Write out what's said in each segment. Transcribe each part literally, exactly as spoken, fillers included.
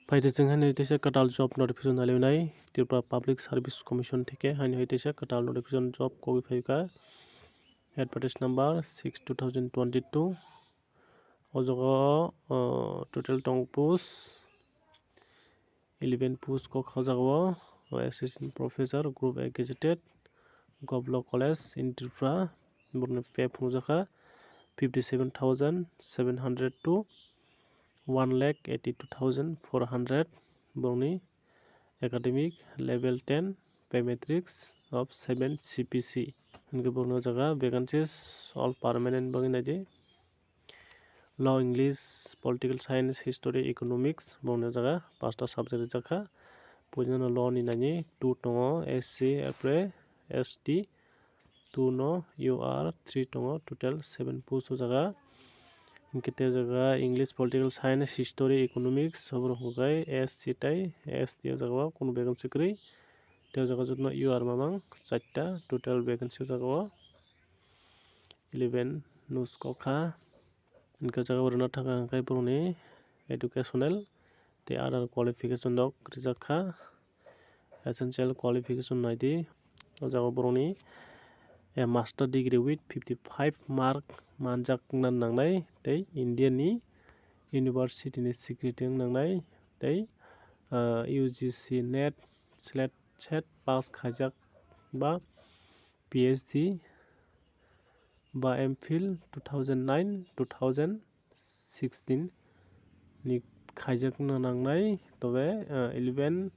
Phaidi chwng haino teisa kwtal job notification nailainai Tripura Public Service Commission theke haino hai teisa kwtal notification job kogwi phaikha, advertise number six two thousand twenty-two. O jaga o, o, total tong post eleven post kok ha jaga o, o, assistant professor, group A gazetted, Govt Law College in Tripura, borokni pay phunukjakha fifty seven thousand seven hundred to one lakh eighty two thousand four hundred, borokni academic level ten, pay matrix of seven C P C. Hinkhe borokni o jaga vacancies all permanent bagwi naidi. Law, English, Political Science, History, Economics, borokni o jaga pasta subject rijak kha. Puila no law ni nani two tongo, S C, apre S T, two no, U R, three tongo, total seven post o jaga. Hinkhe tei o jaga English, Political Science, History, Economics, oborok hwnkhe S C tei S T o jaga o kunu vacancy kwrwi. Tei o jaga jotono U R mamang charta, total vacancy o jaga o eleven nus kok kha. Hinkhe o jaga o rwna thangkha hwnkhe borokni educational tei other qualification rok rijak kha. Essential qualification naidi. O jaga borokni, eh, master degree with fifty five mark manjakna nangnai tei India ni university ni secretary wng nangnai tei, ah, U G C NET, SLET, SET pass khaijak ba P H D ba M Phil two thousand nine, two thousand sixteen ni khaijakna nangnai, tobe, ah, eleven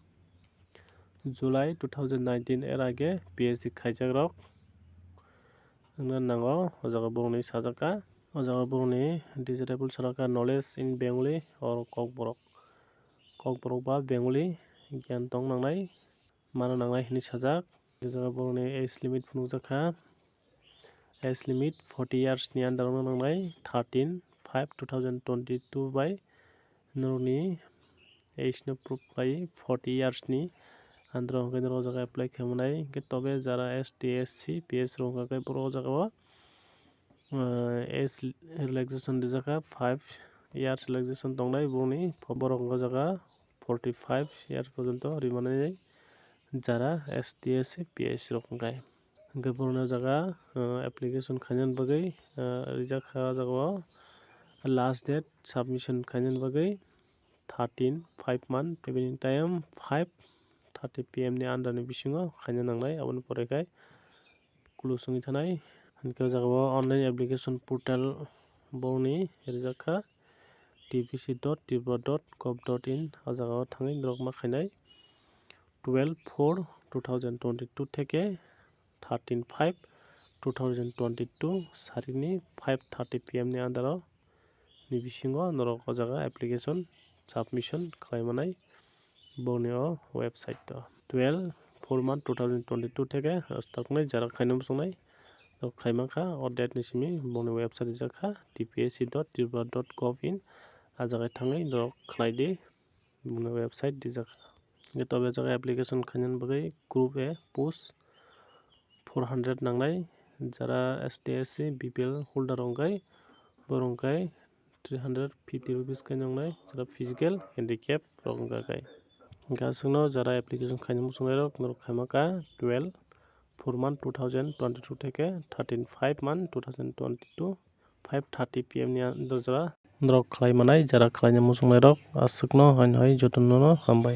July two thousand nineteen er age P H D khaijak rok wngna nango. O jaga borokni sajak kha, o jaga borokni desirable sajak kha knowledge in Bengali or Kokborok, Kokborok ba Bengali giyan tong nangnai, mana nangnai hinwi sajak. O jaga borokni age limit phunukjak kha, age limit forty years ni under wngna nangnai, thirteen five two thousand twenty-two bai norokni age no proof khlai forty years ni under o hwnkhe norok o jaga apply khaimani. Hinkhe tobe jara S T, S C, P S rok hwnkhe borok o jaga o, ah, age relaxation rijak kha, five years relaxation tongnai borokni, borok hwnkhe o jaga forty five years porjonto rimani jara S T, S C, P S rok hwnkhe. Hwnkhe borokni o jaga, ah, application khainani bagwi, ah, rijak kha o jaga o last date submission khainani bagwi thirteen five month, evening time five thirty P M ni under ni bisingo khaina nangnai, aboni pore khai close wngwi thanai. Hinkhe o jaga o online application portal borokni rijak kha T P C dot tripura dot gov dot in. O jaga o thangwi norok ma khainai twelve four two thousand twenty-two theke thirteen five two thousand twenty-two sarini five thirty P M ni under o ni bisingo norok o jaga application submission khlai manai boni o website o. Twelve four month two thousand twenty-two theke start wngnai jara khaina muchungnai norok khaima kha o date ni simi boni website rijak kha T P S C dot tripura dot gov in. A jaga thangwi norok khlai di. Boni website rijak kha. Hingke tobe o jaga application khainani bagwi group A post four hundred nangnai, jara S T, S C, B P L holder rok hingkai borok hingkai three hundred fifty rupees khe nangnai, jara physical handicap rok hingka khe. Hingke aswkno jara application khaina muchungnai rok norok khaima kha twelve four month two thousand twenty-two theke thirteen five month two thousand twenty-two five thirty P M ni under jora norok khlai manai, jara khlaina muchungnai rok aswkno haino hai jotono no hambai.